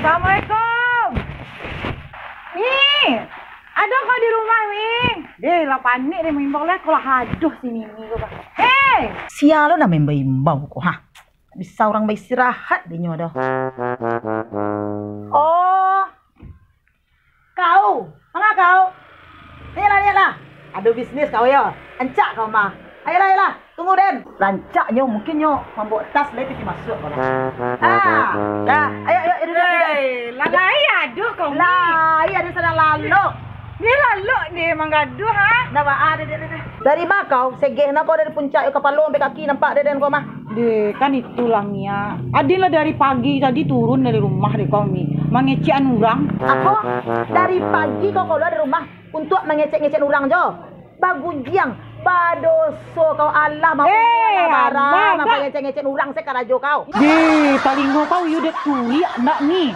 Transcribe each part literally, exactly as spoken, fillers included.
Assalamualaikum. Mi, ado kau di rumah, Mi? Deh, lah panik deh maimbau lah, kau lah adoh si Mimi ko, bah. Hei! Sia lo nan maimbau-imbau ko, ha? Bisa urang baistirahat dinyo doh. Oh, kau, manga kau? Lihatlah, lihatlah. Ado bisnis kau yo. Rancak kau mah. Ayolah, ayolah. Tunggu den. Rancaknyo, mungkin nyo mambaok tas lai piti masuak ko lah. Ah, dah. Ayo, ayo, ayo, duduak, duduak. Hei, lalai aduh kau ni. Lah, iyo, ado sadang lalok. Dia lalok dia manggaduh, ha? Dah, ba-, ah, dah, dah, dah, dah. Dari ma kau? Segeh na kau dari puncak kapalo sampai kaki nampak dek den ko mah. Deh, kan itulah, Mia. Aden lah dari pagi tadi turun dari rumah dek kau, Mi. Mangecekan urang. Apo? Dari pagi kau kaluar dari rumah untuak mangecek-ngecek urang jo? Bagunjiang, badoso kau, alah, mau Eh, alah, bara, alah, mah ndak. Pangecek-ngecek urang se karajo kau. Deh, talingo kau iyo dek tuliak ndak, Mi?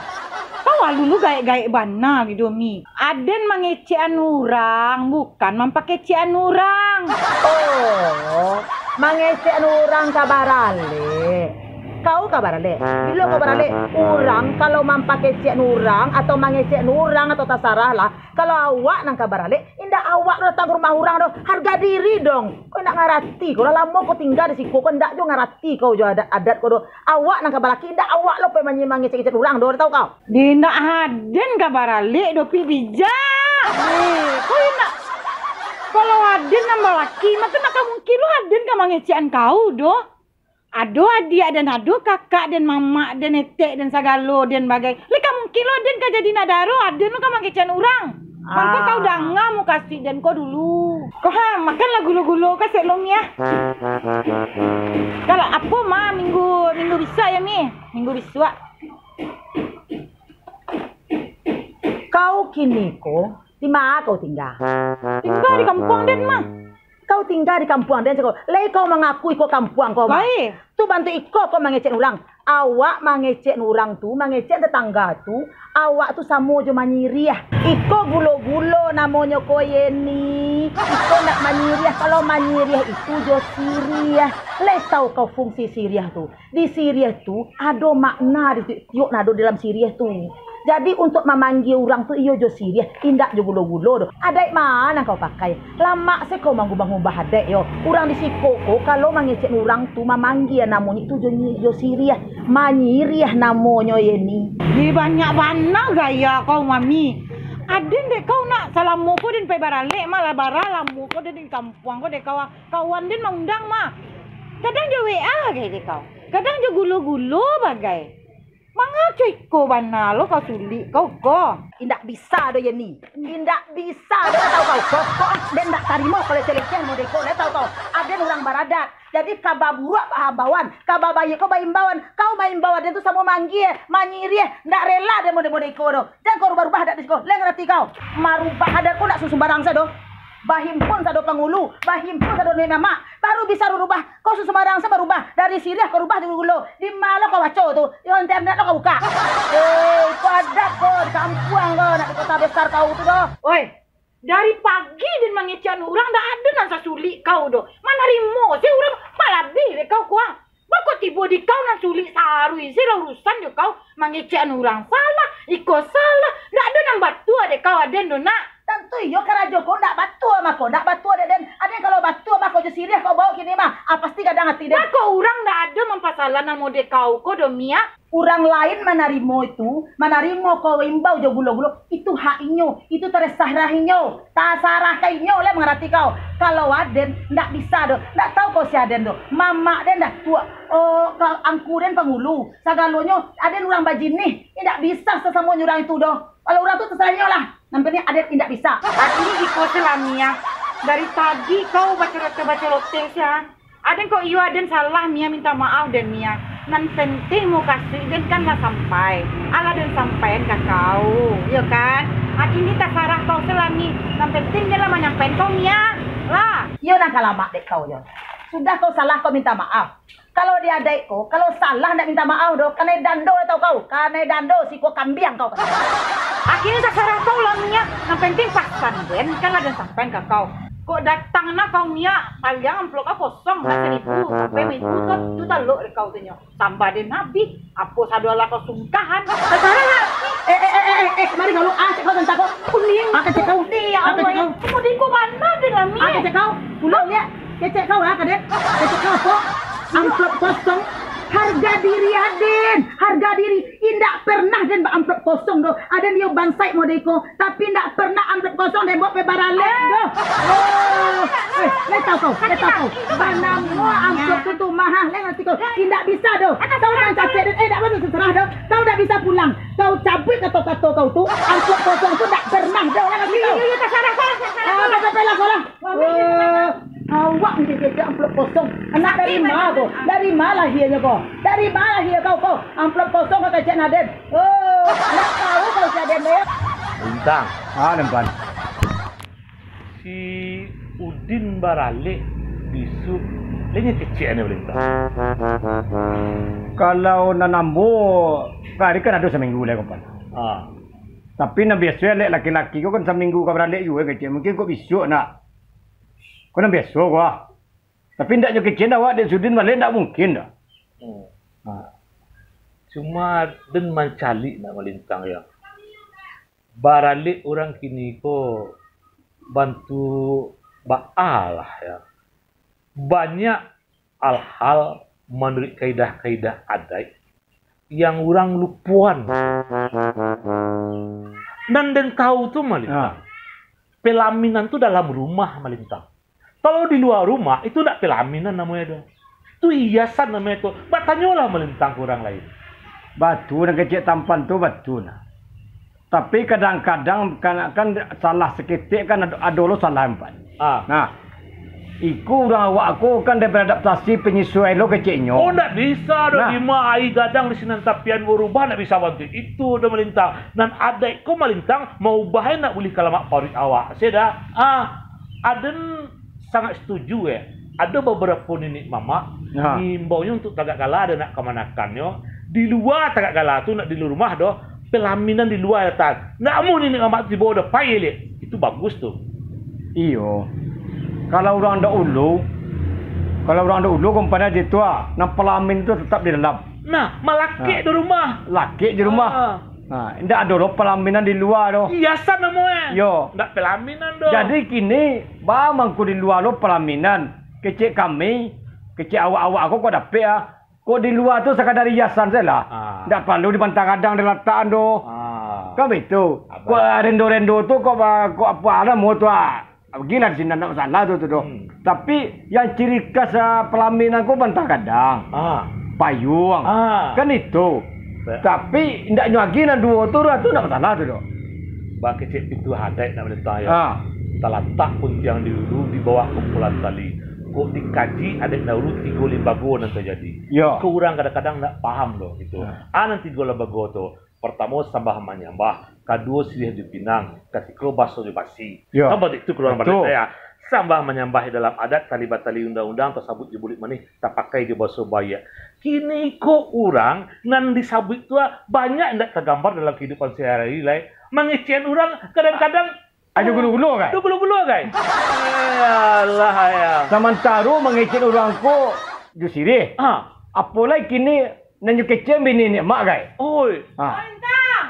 Kau alun lu gaek-gaek bana gitu, Mi. Aden mangecekan urang, bukan mampakecekan urang. Oh, mangecekan urang ka baralek. Kau ka baralek. Bilo kau baralek? Urang kalau mampakecekan urang atau mangecekan urang atau tasarah lah. Kalau awak nan ka baralek, indak awak tu datang ka rumah urang tu. Harga diri dong. Kau indak ngarati, kau lah lamo kau tingga di siko, kau indak jo ngarati kau jo adat-adat kau tu. Awak nan ka balaki, indak awak lo pai manyi-, mangecek-ngecek urang tu, tau kau? Di indak aden ka baralek do, Pi, bijak. Eh, kau indak. Kalau aden nan balaki, mako ndak ka mungkin lo aden ka mangecekan kau do. Ado adiak den, ado kakak den, mamak den, etek den, sagalo den bagai. Lai ka mungkin lo den ka jadi nak daro, aden lo ka mangecekan urang. Mangko kau danga mukasuik den ko dulu. Ko ha, makanlah gulo-gulo ka sek lo, Mi ah. Kalau apo, Ma, minggu, minggu bisuak yo, Mi? Minggu bisuak. Kau kini ko, di ma kau tingga? Tingga di kampuang den, Ma. Kau tingga di kampuang den, cako. Lai kau mangaku iko kampuang kau, Ma? Lai. Tu bantuak iko kau mangecek urang. Awak mangecek urang tu, mangecek tetangga tu, awak tu samo jo manyiriah. Iko gulo-gulo namonyo ko, Yeni. Iko ndak manyiriah, kalau manyiriah itu jo siriah. Lai tau kau fungsi siriah tu? Di siriah tu ado makna di tiok-tiok nan ado dalam siriah tu. Jadi, untuak mamanggie urang tu iyo jo siriah, indak jo gulo-gulo doh. Adaik ma nan kau pakai? Lamak se kau mangubah-ngubah adaik yo. Urang di siko ko, kalau mangecek urang tu, mamanggie namonyo tu jo nyi-, jo siriah. Manyiriah namonyo, Yeni. Ih, banyak bana gaya kau, Mami. Aden dek kau nak salamo ko den pai baralek, malah bara lamo ko den di kampuang ko dek kau. Kawan den maundang, Ma. Kadang jo W A bagai dek kau. Kadang jo gulo-gulo bagai. Mangaco iko bana lo kau, sulik kau ko. Indak bisa doh, Yeni. Indak bisa doh, tau kau. Pokok den ndak tarimo kalau celekeh mode ko, tau kau. Aden urang baradat. Jadi, ka baburuak baimbauan, ka babaiak ko baimbauan. Kau maimbau aden tu samo manggie, manyiriah. Ndak rela den mode-mode iko doh. Jan kau rubah-rubah adat di siko. Lai ngarati kau. Marubah adat ko ndak sumbarang sado. Bahimpun sado pangulu, bahimpun sado niniak mamak, baru bisa rubah. Kau sumbarang se barubah, dari siriah kau rubah jadi gulo. Di ma lo kau baco tu? Di internet lo kau buka? Eh, itu adat ko di kampuang ko, ndak di kota besar kau tu doh. Oi, dari pagi den mangecekan urang, ndak ado nan sasulik kau doh. Manarimo se urang, malabiah dek kau kuah. Bako tibo di kau nan sulik, saruih se lah urusan jo kau, mangecekan urang salah, iko salah, ndak ado nan batua dek kau aden doh, nak. Tantu iyo karajo ko ndak batua mako, ndak batua dek den. Aden kalau batua mako jo siriah kau baok kini mah, ah, pasti gadang ati den. Bako urang ndak ado mampasalah nan mode kau ko doh, Mia. Urang lain manarimo itu, manarimo kau imbau jo gulo-gulo, itu hak inyo, itu taserah inyo. Tasarah ka inyo lai, mangarati kau. Kalau aden, ndak bisa doh. Ndak tau kau si aden doh. Mamak den datuak. Oh, ka-, angku den pangulu. Sagalonyo, aden urang bajinih. Indak bisa sasamo jo urang itu doh. Kalau urang tu tasarah inyo lah. Nan penting aden indak bisa. Tapi iko se lah, Mia. Dari tadi kau baceloteh-baceloteh sia. Aden kok iyo, aden salah, Mia, minta maaf den, Mia. Nan penting mukasuik den kan lah sampai. Alah den sampaian ka kau, iyo kan? Ah, kini tasarah kau se lah, Mi. Nan penting den lah manyampaian kau, Mia. Lah. Iyo nan ka lamak dek kau, yo. Sudah kau salah, kau minta maaf. Kalau di adaik ko, kalau salah ndak minta maaf doh, kanai dando tau kau, kanai dando siko kambiang kau. Akhirnyo tasarah kau lah, Mia. Nan penting pasan den kan lah den sampaian ka kau. Kok datang nah kau, Mia, paliang amplop kau kosong, nah, saribu sampai maitu tu, tu talok dek kau tu nyo. Sambah den abih, apo sado alah kau sungkahan. Tasarah lah. Eh, eh, eh, eh, eh, eh, mari kau lu, ah, cek kau tantang kau. Kuning. Ah, kecek kau. Putih, ya Ah, Allah, kecek ya. Kau. Kecek kau. Pulang, liak. Kecek kau, ah, kaden. Kecek kau apo? Amplop kosong. Harga diri aden. Harga diri. Indak pernah den ba amplop kosong doh. Aden iyo bansaik model iko. Tapi indak pernah amplop kosong den baok pai baralek doh. Oh. Eh, lai tau kau, lai tau kau. Banamo amplop tu tu maha, lai ngarti kau. Indak bisa doh. Kau mancacek den. Eh, indak bisa, terserah doh. Kau indak bisa pulang. Kau cabuik kato-kato kau tu. Amplop kosong tu indak pernah doh. Lai ngarti kau. Iyo, iyo, tasarah kau, tasarah kau. Ah, pai, pai, pai lah kau lah. Wah, awak ni kecek amplop kosong. Anak dari ma ko? Dari ma lahianyo ko? Dari ma lahia kau ko? Amplop kosong kau kecek naden. Oh, nak tahu kau si aden deh. Lintang. Ah, Lempan. Si Udin baralek bisuak. Lai nyo kecek ni, Lintang. Kalau nan ambo, kari kan ado saminggu lai, Kompan. Ah. Tapi nan biaso alek laki-laki ko kan saminggu ka baralek juo kecek. Mungkin kok bisuak nak. Ko nan biaso ko ah. Tapi ndak nyo kecek awak dek si Udin baralek ndak mungkin doh. Hmm. Ha. Cuma den mancaliak nak, Malintang, yo. Baralek urang kini ko bantuak baa lah, yo. Banyak hal-hal manuruik kaidah-kaidah adaik yang urang lupoan. Nan den tahu tu, Malintang, ah, pelaminan tu dalam rumah, Malintang. Kalau di lua rumah, itu ndak pelaminan namonyo tu. Tu hiasan namonyo tu. Batanyolah Malintang ka urang lain. Batua nan kecek Tampan tu, batua nah. Tapi kadang-kadang kan, kan salah saketek kan ado, ado lo salah, Pan. Ah. Nah, iko urang awak ko kan dari beradaptasi, penyesuaian lo keceknyo. Oh, ndak bisa doh, nah. Dima aia gadang di sinan tapian barubah, ndak bisa bantuak itu doh, Malintang. Nan adaik ko, Malintang, maubah e ndak buliah ka lamak paruik awak. Sudah, ah, aden sangat setuju, eh. Ado babarapo niniak mamak, ya, ngimbau nyo untuak tagak gala, ado nak kamanakannyo. Di lua tagak gala tu, ndak di rumah doh, pelaminan di lua datang. Ndak amuah niniak mamak tu tibo doh, pai liak. Itu bagus tu. Iyo. Kalau urang daulu, kalau urang daulu, Kompan, aja tu ah, nan palamin tu tetap di dalam. Nah, malakek di rumah. Lakek di rumah. Ah. Ha, indak ado doh palaminan di lua doh. Hiasan namonyo. Yo. Ndak palaminan doh. Jadi kini, baa mangko di lua lo palaminan. Kecek kami, kecek awak-awak ko kok dapek ah. Kok di lua tu sakadar hiasan sajo lah. Ah. Ndak paralu dibantah gadang dilatakan doh. Ah. Kan baitu. Kok rendo-rendo tu kok ba-, kok apo namo tu ah. Bagilah di sinan, ndak masalah tu, tu doh. Hmm. Tapi, yang ciri khas, ah, palaminan ko bantah gadang. Ah. Payuang. Ah. Kan itu. Tapi, indak nyo agi nan duo tu, tu ndak masalah tu doh. Bakecek pituah adaik nak malintang, yo. Ah. Talatak puntiang di ulu, di bawah kumpulan tali. Kok dikaji adaik dahulu tigo limbago nan tajadi. Yo. Ko urang kadang-kadang ndak paham doh, gitu. Ah. Ah, nan tigo limbago tu. Partamo, sambah manyambah, kaduo, siriah jo pinang, katigo, baso jo basi. Yo. Kan baitu kaluaran Batak, yo. Sambah manyambah dalam adat, tali batali undang-undang, tasabuik jo buluik manih, tapakai jo baso baiak. Kini ko urang nan disabuik tu, ah, banyak indak tagambar dalam kahidupan sahari-hari lai. Mangecekan urang kadang-kadang Ajo gulo-gulo, gai? Ajo gulo-gulo, gai? Eh, alah, ya. Samantaro mangecekan urang ko jo siriah. Ah. Apo lai kini nan nyo kecekan bini niniak mamak, gai? Oi. Ah. Malintang.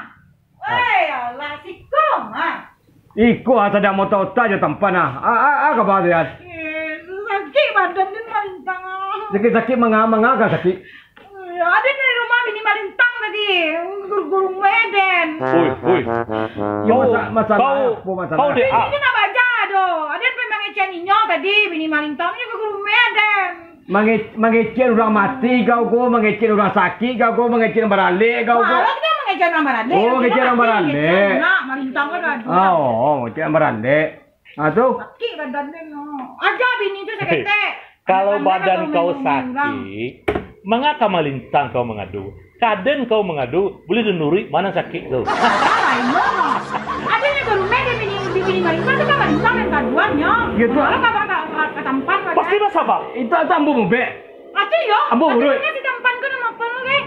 Oi, alah, siko mah. Iko ah, sadang maota-ota jo Tampan ah. Ah, ah, ah, kaba tu, Yan? Eh, sakik badan ni, Malintang ah. Sakik-sakik manga-manga kan sakik? Aden dari rumah bini Malintang tadi, guru-guru meden. Oi, oi. Yo, masa-, masalah kau, apo masalah? Kau dek, ah. Bini nak baja doh. Aden pai mangecekan inyo tadi, bini Malintang ni guru-guru meden. Mange-, mangecekan urang mati kau ko, mangecekan urang sakik kau ko, mangecekan urang baralek kau ko. Malah kita mangecekan urang baralek. Oh, mangecekan urang baralek. Nak Malintang kan aduh. Ah, oh, mangecekan urang baralek. Ah, tu. Sakik badan dia, no. Aja bini tu saketek. Kalau badan kau sakik, manga ka malintang kau mangadu? Ka den kau mangadu, buliah den uruik ma nan sakik tu. Alah, ino. Ado nyo garumeh di bini, di bini malintang, tu kan malintang nan kaduanyo. Iyo tu. Kalau ka, ka, ka, ka tampan, pasti basabab. Itu tu ambo mubek. Atu iyo. Ambo uruik. Atu si tampan ko namo apo lo, eh?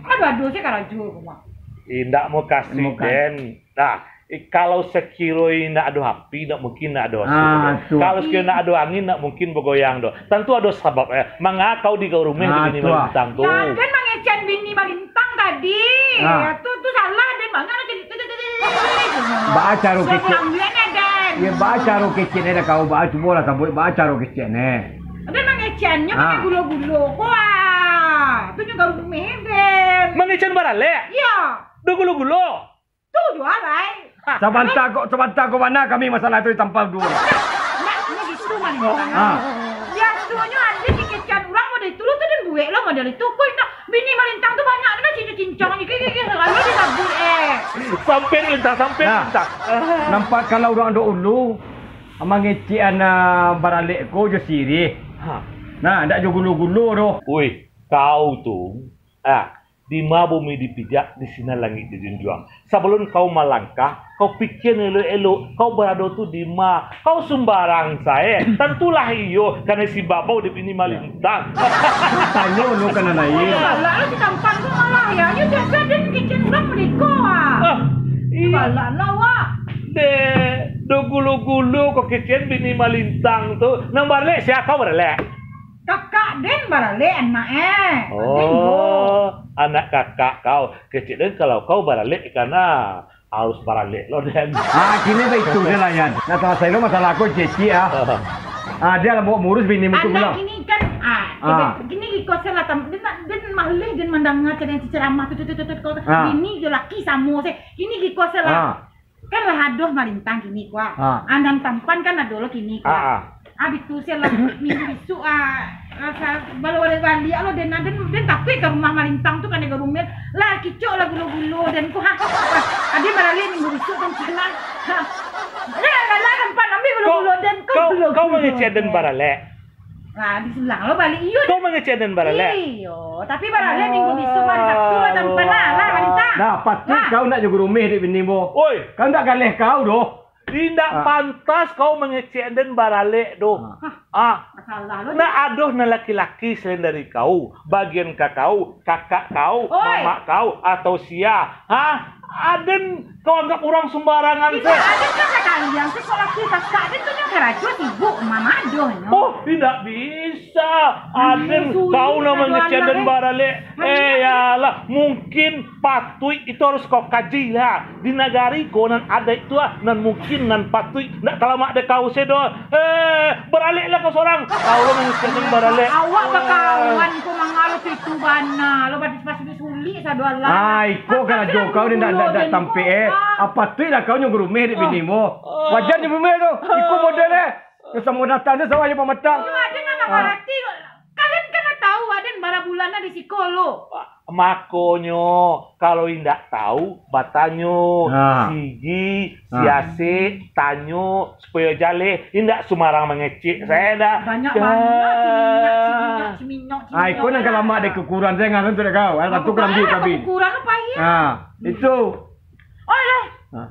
Ado-ado se karajo ko mah. Indak mukasuik den. Nah, i-, kalau sakiro indak ado api, indak mungkin indak ado asap doh. Kalau sakiro indak ado angin, indak mungkin bagoyang doh. Tantu ado sabab, eh. Manga kau digarumeh di bini malintang tu. Nah, den mangecekan bini malintang tadi. Ah. Tu, tu salah, den manga. Baa caro kecek? Iyo, baa caro kecek ni dah kau, baa, cubolah sabuik, baa caro kecek ni. Den mangecekannyo pakai gulo-gulo ko, ah. Tu nyo garumeh, den. Mangecekan baralek? Iyo. Dek gulo-gulo? Tu juo lai. Sabanta ko, sabanta ko bana kami masalah tu di tampau duo. Ndak, ndak, ndak gitu, Malintang. Ah. Biasonyo ado dikecekan urang model itu lo, tu den buek lo model itu. Ko indak, bini Malintang tu banyak nian cincang-cincang ni, kek, kek, kek, selalu disabuik, eh. Sampai Lintang, sampai Lintang. Nampak kalau urang dahulu mangecekan baralek ko jo siriah. Ha. Nah, ndak jo gulo-gulo doh. Oi, kau tu, ah, di ma bumi dipijak, di sinan langik dijunjuang. Sabalun kau malangkah, kau pikia elok-elok, kau barado tu di ma. Kau sumbarang sae, tantulah iyo, karano si babau di bini Malintang. Tanyo lo ka nan lain. Galak lo si Tampan ko malah, yo. Yo biaso den kecekan urang model iko, ah. Ah, iyo. Galak lo awak. Deh, do gulo-gulo kau kecekan bini Malintang tu. Nan baralek sia, kau baralek? Kakak den baralek anak, eh. Oh, anak kakak kau. Kecek den, kalau kau baralek, karano harus baralek lo den. Ah, kini baitu se lah, Yan. Nah, salasai lo masalah ko, cecik, ah. Ah, dia lah mau murus bini mutu pulang. Anak kini kan, ah, kini iko se lah, tam-, den, den maleh den mandanga ceramah tu, tu, tu, tu, tu, kau tu. Ah. Bini jo laki samo se. Kini iko se lah. Ah. Kan lah adoh Malintang kini ko, ah. Ah. Nan Tampan kan ado lo kini ko, ah. Ah, ah. Ah, bitu se lah, minggu isuak, ah, rasa baliak-baliak lo, den, den, den takuik ka rumah Malintang tu, kan den garumeh. Lah, kicok lah gulo-gulo den ko, ha. Ah, den baralek minggu isuak, Tampan lah. Ha. Lah, lah, lah, Tampan, ambiak gulo-gulo den ko, kau, gulo-gulo. Kau mangecekan den baralek? Lah, disulang lo baliak, iyo. Kau mangecekan den baralek? Iyo, tapi baralek minggu bisuak, hari Sabtu lah, Tampan lah, lah, Malintang. Nah, patuik kau ndak jo garumeh dek bini mo. Oi. Kau ndak galeh kau doh. Indak pantas kau mangecekan den baralek doh. Ah. Ah. Masalah lo. Ndak adoh nan laki-laki selain dari kau, bagian ka kau, kakak kau, mamak kau, atau sia. Ha? Aden kau anggap urang sumbarangan se. Indak, aden kan sakalian se, kok laki kakak den tu nyo karajo sibuk, mamadohnyo. Oh, indak bisa. Aden, kau nan mangecekan den baralek. Eh, yalah, mungkin patuik itu harus kau kaji lah. Di nagari ko nan adaik tu ah, nan mungkin, nan patuik, ndak talamak dek kau se doh. Eh, baraleklah kau sorang. Kau lo mangecekan den baralek. Awak bakawan ko mangalo tu itu bana. Lo badis-badis sulik sado alah. Ah, iko karajo kau ni ndak, ndak, ndak tampek, eh. Ah, patuiklah kau nyo garumeh dek bini mo. Wajar nyo garumeh tu. Iko model, eh. Nyo samo datang tu sawah nyo pamatang. Iyo, aden nan mangarati. Kalian kan lah tahu aden bara bulan lah di siko lo. Makonyo, kalau indak tahu, batanyo. Nah. Sigi, siasek, tanyo, supayo jaleh, indak sumbarang mangecek. Saya dah. Banyak banget ciminyak, ciminyak, ciminyak, ciminyak. Ah, iko nan kalamak dek kukuran, saya ngarang tu dek kau. Alah, tu kelambi, kelambi. Kukuran apa iya? Ah, itu. Oh, lah.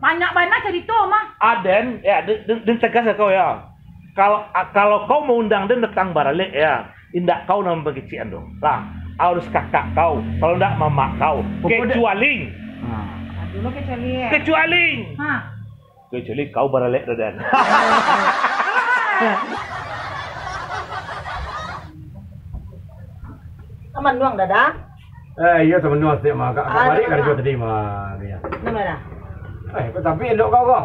Banyak bana carito mah. Aden, ya, den, den, den tegas lah kau ya. Kalau, a-, kalau kau maundang den datang baralek ya, indak kau nan mangecekan doh. Lah, harus kakak kau, kalau indak mamak kau. Kecuali. Ha. Aduh, lo kecuali, eh. Kecuali. Ha. Kecuali kau baralek, Dadan. Aman doang, Dadan. Eh, iyo, sabanua stek mah. Agak, agak baliak karajo tadi mah, Ria. Namo dah? Eh, tapi elok kau ko.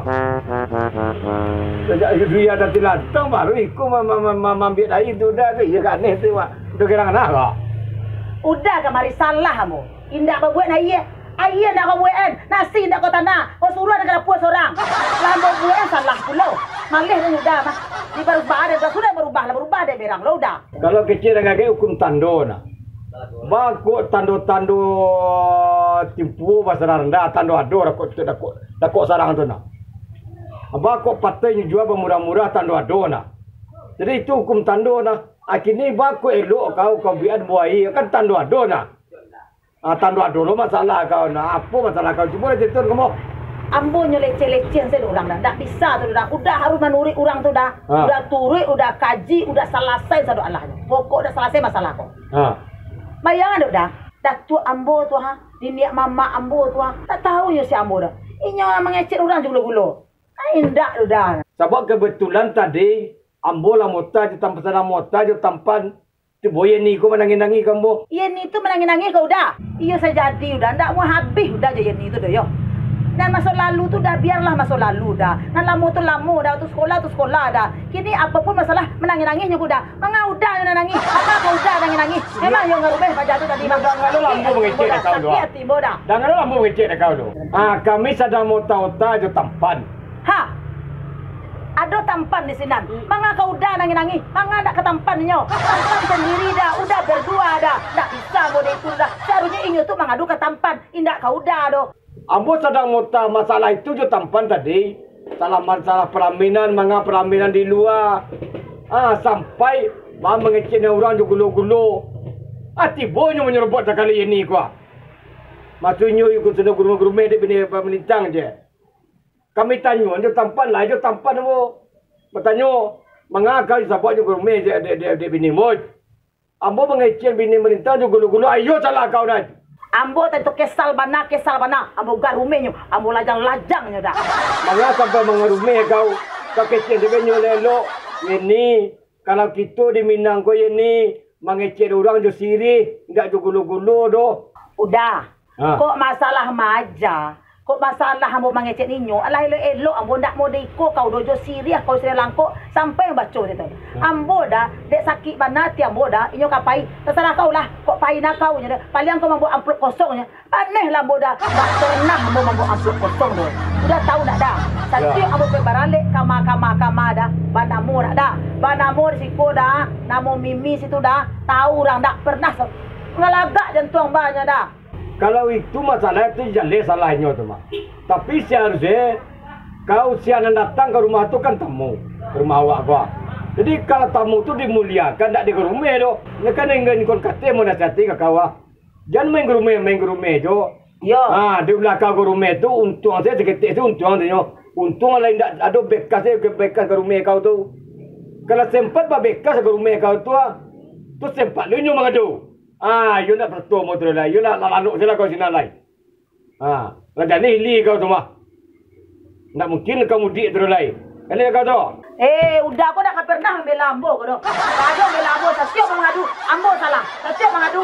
Sajak Duya datang lantang, baru iko ma-, ma-, ma-, ma-, maambiak dari tu dah tu. Iyo, agak aneh tu, Mak. Udah girang nah ko. Udah kamari salah ambo. Indak babuek nah, iyo. Aia indak kau buekan, nasi indak kau tana, kau suruah dek dapua sorang. Lah ambo buekan salah pulo. Maleh dek Yuda mah. Di barubah dek, sudah barubah lah, barubah dek berang lo Uda. Kalau kecek dek gagek hukum tando nah. Baa kok tando-tando timpuo basarang randah, tando ado dakok, dakok, dakok sarang tu nah. Baa kok patai nyo jua bamurah-murah, tando ado nah. Jadi itu hukum tando nah. Kini baa kok elok kau, kau buek buai, kan tando ado nah. Ah, tando ado lo masalah kau nah. Apo masalah kau? Cubo lah caritoan ka ambo. Ambo nyo leceh-leceh sajo urang dah. Ndak bisa tu dah. Udah harus manuruik urang tu dah. Ha. Udah turuik, udah kaji, udah salasai sado alahnyo. Pokok udah salasai masalah ko. Ha. Bayangkan dek dah. Datuak ambo tu ha, niniak mamak ambo tu ha. Tak tahu nyo si ambo dah. Inyo mangecek urang jo gulo-gulo. Ai, indak tu dah. Sabab kebetulan tadi ambo lah mota jo tampan, sadang mota jo tampan. Tibo Yeni ko manangih-nangih ka ambo. Yeni tu manangih-nangih ka Uda? Iyo sajadi Uda, ndak mau habih Uda jo Yeni tu doh yo. Nan maso lalu tu dah biarlah maso lalu dah. Nan lamo tu lamo dah, tu sekolah tu sekolah dah. Kini apo pun masalah manangih-nangih nyo ka Uda. Manga Uda nyo nan nangih? Manga ka Uda nangih-nangih? Memang yo ngarumeh paja tu tadi. Danga lo lah ambo mangecek dek kau tu. Sakik ati ambo dah. Danga lo lah ambo mangecek dek kau tu. Ah, kami sadang maota-ota jo tampan. Ha. Ado tampan di sinan. Manga ka Uda nangih-nangih? Manga ndak ka tampan inyo? Tampan sandiri dah, Uda berdua dah. Ndak bisa ambo dek itu dah. Seharusnyo inyo tu mangadu ka tampan, indak ka Uda doh. Ambo sadang maota masalah itu jo tampan tadi. Salah man-, salah palaminan, manga palaminan di lua. Ah, sampai ba mangecek urang jo gulo-gulo. Ah, tibo nyo manyerobot sakali Yeni ko ah. Maksudnyo iko sudah gurumeh-gurumeh dek bini pamalintang je. Kami tanyo jo tampan lah, jo tampan ambo batanyo, manga kau sabab jo gurumeh dek, dek, dek, dek bini ambo. Ambo mangecek bini pamalintang jo gulo-gulo, iyo salah kau nah. Ambo tantu kesal bana, kesal bana. Ambo garumehnyo, ambo lajang-lajangnyo dah. Manga sampai mangarumeh kau, kau kecek sabanyo elok-elok, Yeni. Kalau kito di Minang ko Yeni, mangecek urang jo siriah, indak jo gulo-gulo doh. Uda, ha. Kok masalah maja, kok masalah ambo mangecek ninyo, alah elok-elok ambo ndak model iko kau doh jo siriah, kau siriah langkok, sampai baco situ. Ha. Ambo dah, dek sakik bana ati ambo dah, inyo ka pai. Tasarah kau lah, kok pai nah kau nyo dah. Paliang kau mambuek amplop kosong nyo. Aneh lah ambo dah, ndak pernah ambo mambuek amplop kosong doh. Uda tahu ndak dah? Satiok ambo pai baralek kama, kama, kama dah, banamo ndak dah? Banamo di siko dah, namo Mimi situ dah, tahu urang ndak pernah sa-, ngalagak jantuang banyo dah. Kalau itu masalah tu jaleh salahnyo tu mah. Tapi seharusnyo kau sia nan datang ka rumah tu kan tamu, ka rumah awak ko. Jadi kalau tamu tu dimuliakan, ndak digarumeh doh. Nyo kan ingin kon kate manasihati ka kau ah. Jan main garumeh, main garumeh jo. Iyo. Ha, di balakang garumeh tu untuang sajo saketek tu untuang tu nyo. Untuang lah indak ado bekas, bekas garumeh kau tu. Kalau sempat babekas garumeh kau tu ah, tu sempat lu inyo mangadu. Ah, iyo ndak percuma tu lai. Iyo lah, lah lalok sajo lah kau sinan lai. Ha, lah jaleh ilia kau tu mah. Ndak mungkin kau mudiak tu lai. Jaleh kau tu. Eh, Uda ko ndak ka pernah mambela ambo ko doh. Kado mambela ambo, satiok mangadu, ambo salah. Satiok mangadu,